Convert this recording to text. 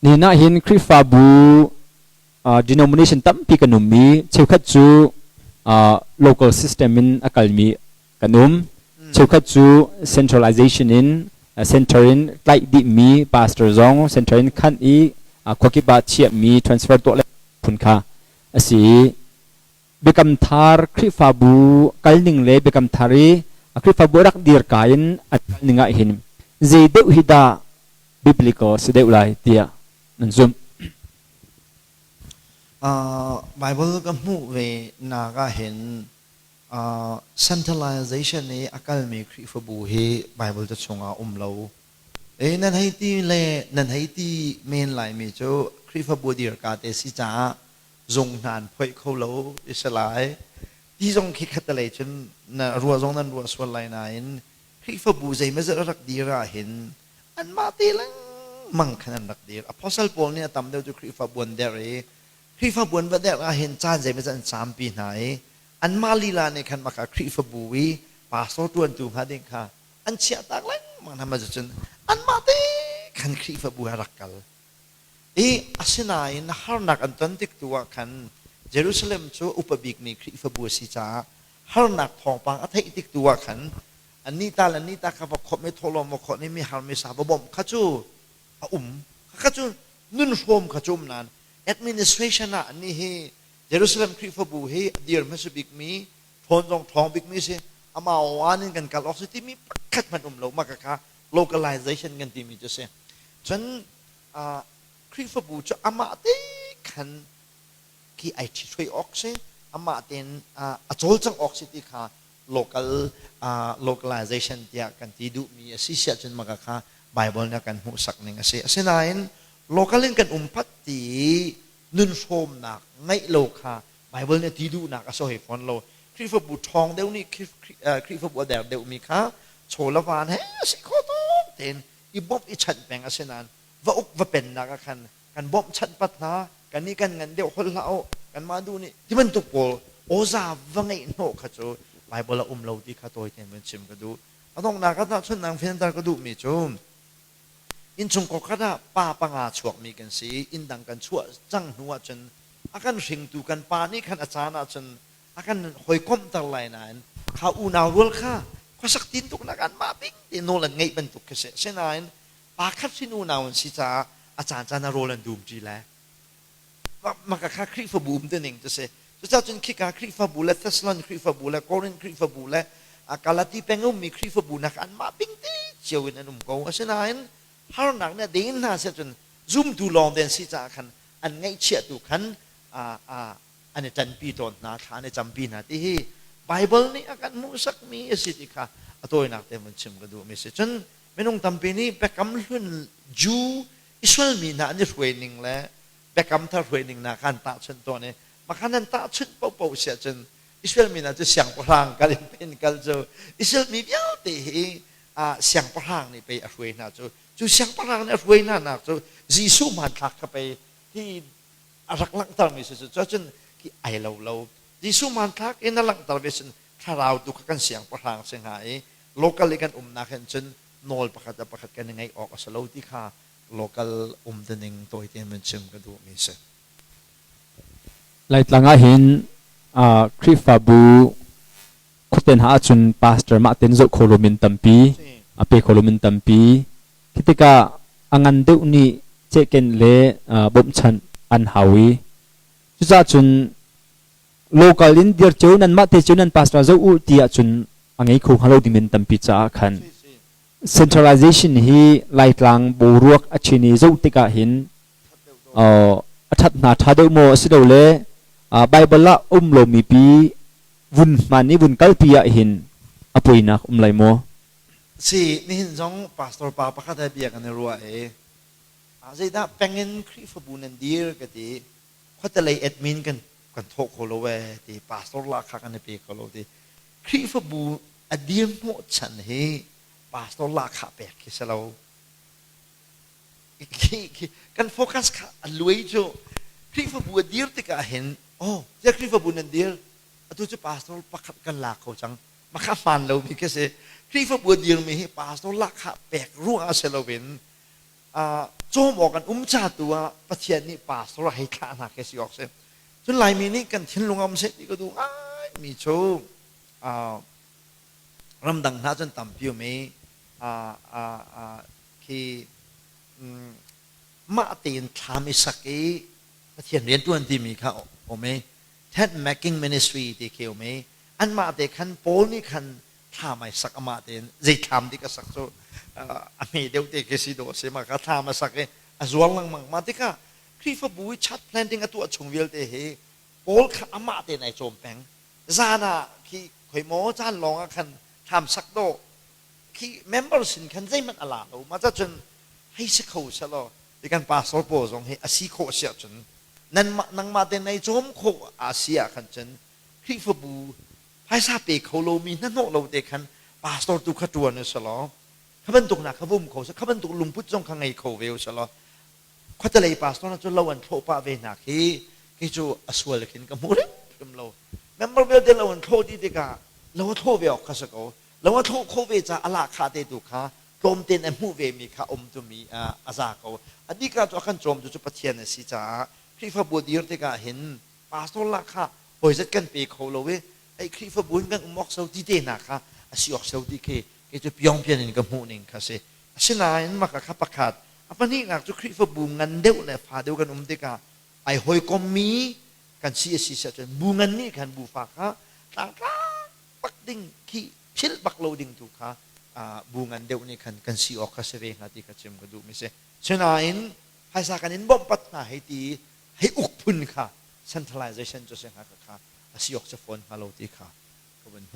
Nihin ah hin Khrihfabu denomination tampi kan um i cheukhat cu local system in a kalmi kan um. Cheukhat cu centralization in center in tlaih dihmi pastor zong center in khanh i khuakip ah chiahmi transfer tuah le phun kha a si i Biakam Thar Khrihfabu kalning le Biakam Thar i Khrihfabu rak dir ka in an kalning ah hin zei deuh hi dah biblical si deuh lai tiah nan zumh? Bible ka hmuh ve nak ah hin centralization i a kalmi Khrihfabu hi Bible ca chungah um lo. E nan hei ti le nan hei ti men laimi cu Khrihfabu dir ka te si caah zung hna an phoih kho lo i si lai. Ti zong khi khatalei cun na ruah zong nan ruah sual lai nain Khrihfabu zeimazat a rak dir ah hin anmah te lengmang khan an rak dir. Apostle Paul nih a tam deuh cu Khrihfabu an derh i Khrihfabu an va derh ah hin caan zeimazat an caampi hna i anmah lila nih khan maka Khrihfabu i pastor ṭuantu hnga ding kha an chiahtak lengmang hna ma cun anmah te khan Khrihfabu a rak kal. I asinain harnak an ton tik tu ah khan Jerusalem cu upa bikmi Khrihfabu a si caah harnak thawngpang a theih tik tu ah khan annih ta le annih ta kha va khawmh i thawhlawm va khawnh i mi har mi sa va bawmh kha cu a um. Kha cu nun hrawm kha cu um nain administration ah annih hi Jerusalem Khrihfabu hi a dir hmasa bikmi ṭhawn zong ṭhawng bikmi si amah aw in kan kal awk si timi pakhat hmanh um lo mah kha localization kan timi cu si. Cun Khrihfabu cu amah te khan khi ai ṭhithruai awk si, amah tein a cawlcangh awk si ti kha local localization tiah kan ti duhmi a si siah cun maka kha Bible nih a kan hmuhsak ning a si. Asinain local in kan um phat ti i nun hrawmnak ngeih lo kha Bible nih a ti duhnak a si hoi fawn lo. Khrihfabu ṭhawng deuh nih Khrihfabu a der deuhmi kha chaw le van he a si kho tuk tein i bawmh i chanh peng a si nain va uk va pennak ah khan kan bawmhchanh pat hna kan nih kan ngan deuh holh hlah u kanmah duh nih ti bantuk pawl awza va ngeih hnawh kha cu Bible a um lo ti kha tawi tein vun chim ka duh. A donghnak ah tahchunhnak fianter ka duhmi cu innchungkhar khat ah pa panga chuakmi kan si i inn dang kan chuah cang hnu ahcun a kan hringtu kan pa nih khan a caan ahcun a kan hawikomhter lai nain kha unau rual kha khuasak tintuknak anmah bing te nawl an ngeih bantuk khi si. Asinain pa khat hrin unau an si caah a caancaan ah rawl an dum ṭi lai. Maka kha Khrihfabu um ti ning cu si. Cucaah cun khika Khrihfabu le Thessalon Khrihfabu le Korinth Khrihfabu le Galati peng ummi Khrihfabu nak anmah bing te cio in an um ko. Asinain harnak nih a den hna seh cun zumtu lawng te an si caah khan an ngaihchiah tu khan an i ṭanpi tawn hna, thla an i campi hna ti hi Baibal nih a kan hmuhsakmi a si ti kha a tawinak te vun chim ka duhmi a si. Cun minung tampi nih Biakam Hlun Jew Israel mi hna an i hruai ning le Biakam Thar hruai ning hna kha an tahchunh tawn i mah kha nan tahchunh paohpaoh si ahcun Israel mi hna cu siangpahrang kal in pen kal cu Israel mi vialte hi siangpahrang nih pei a hruai hna cu cu siangpahrang nih a hruai hna nak cu Jesuh hmanthlak kha pei hi a rak langhtermi si cu cun khi ai lo lo Jesuh hmanthlak in a langhter ve sin thlarau tu kha kan siangpahrang si hnga i local i kan umnak hin cun nawl pakhat le pakhat kan i ngeih awk a si lo ti kha local um ning tawi tein vun chim ka duhmi si. Laitlang ah hin Khrihfabu khuaten ha ahcun pastor mah ten zoh kho lomin tampi a pe kho lomin tampi Khi tikah a ngan deuh nih cehken le bawmhchanh an hau i cucaah cun local in dir cio nanmah te cio nan pastor zoh u ti ahcun a ngei kho hnga lo ding min tampi caah khan centralization hi Laitlang boruak a chin i zoh tikah hin a ṭhat hna ṭha deuh maw a si lo le Bible ah um lomi pi vun hman i vun kalpi ah hin a poinak um lai maw? Si, nihin zong pastor pa pakhat he bia kan i ruah i zeidah peng in Khrihfabu nan dir ka ti. Khuatelei admin kan kan thawh kho lo ee ti pastor lahkhah kan i pe kho lo ti. Khrihfabu a dir hnawhchan hi pastor lahkhah pek khi si lo. Kan focus kha a luai cu Khrihfabu a dir tikah hin oh tiah Khrihfabu nan dir atu cu pastor pakhat kan lak kho cang Mah hmaan lomi khi si. Khrihfabu a dirmi hi pastor lahkhah pek ruangah si loin Cawm awk an um ca tu ah Pathian nih pastor a hei thlah hna khi si awk si. Cun Laimi nih kan thinlung a um seh ti ka duh ngai mi cu ramdang hna cun tampi um i khi mah tein thlam i sak i Pathian riantuan timi kha um i tent making ministry ti khi um i anmah te khan Paul nih khan thlam ai sak amah tein zei thlam dik a sak cu a hme deuh te khi si dawh a si mah kha thlam a sak i a zuar lengmang. Mah tikah Khrihfabu i church planting a tuah chung vialte hi Paul kha amah tein ai cawm peng. Zan ah khi khoi maw caan lawng ah khan thlam sak dawh khi member sin khan zeihmanh a la lo. Mah cun hei si kho selaw ti kan pastor pawl zong hi a si khawh si ahcun nanmah nangmah te nei cawm khawh a si ah khan cun Khrihfabu phaisa pe kho lomi hnahnawh lo te khan pastor tu kha ṭuan u selaw kha bantuk nak kha vum kho seh, kha bantuk lungput zong kha ngei kho ve u selaw khuatelei pastor na cu lo an thlawh pah ve hna khi kei cu a sual khin ka hmu hrimhrim lo. Member vialte lo an thlawh dih tikah lo a thlawh ve awk kha si ko. Lo a thlawh khawh ve caah a lahkhah te tu kha tlawmten a hmuh ve mi kha um tumi a za ko. A bik ah cu a kan cawmtu cu Pathian a si caah Khrihfabu dir tikah hin pastor lahkhah hawizat kan pe kho lo i ei Khrihfabu in kan um awk so ti te hna kha a si awk so ti khi kei cu piongpian in ka hmuh ning kha si. Asinain maka kha pakhat, a pahnihnak cu Khrihfabu ngan deuh le fa deuh kan um tikah ai hawikommi kan si a si cun bu ngan nih khan bu fa kha tlangtlak bak ding khi philh bak lo ding tu kha bu ngan deuh nih khan kan si awk kha si ve hnga ti kha chim ka duh mi si. Sinain phaisa kan in bawmh pat hna hei ti hei uk phun kha centralization cu si hnga kha a si awk si fawn hnga lo ti kha ka vun hmuh.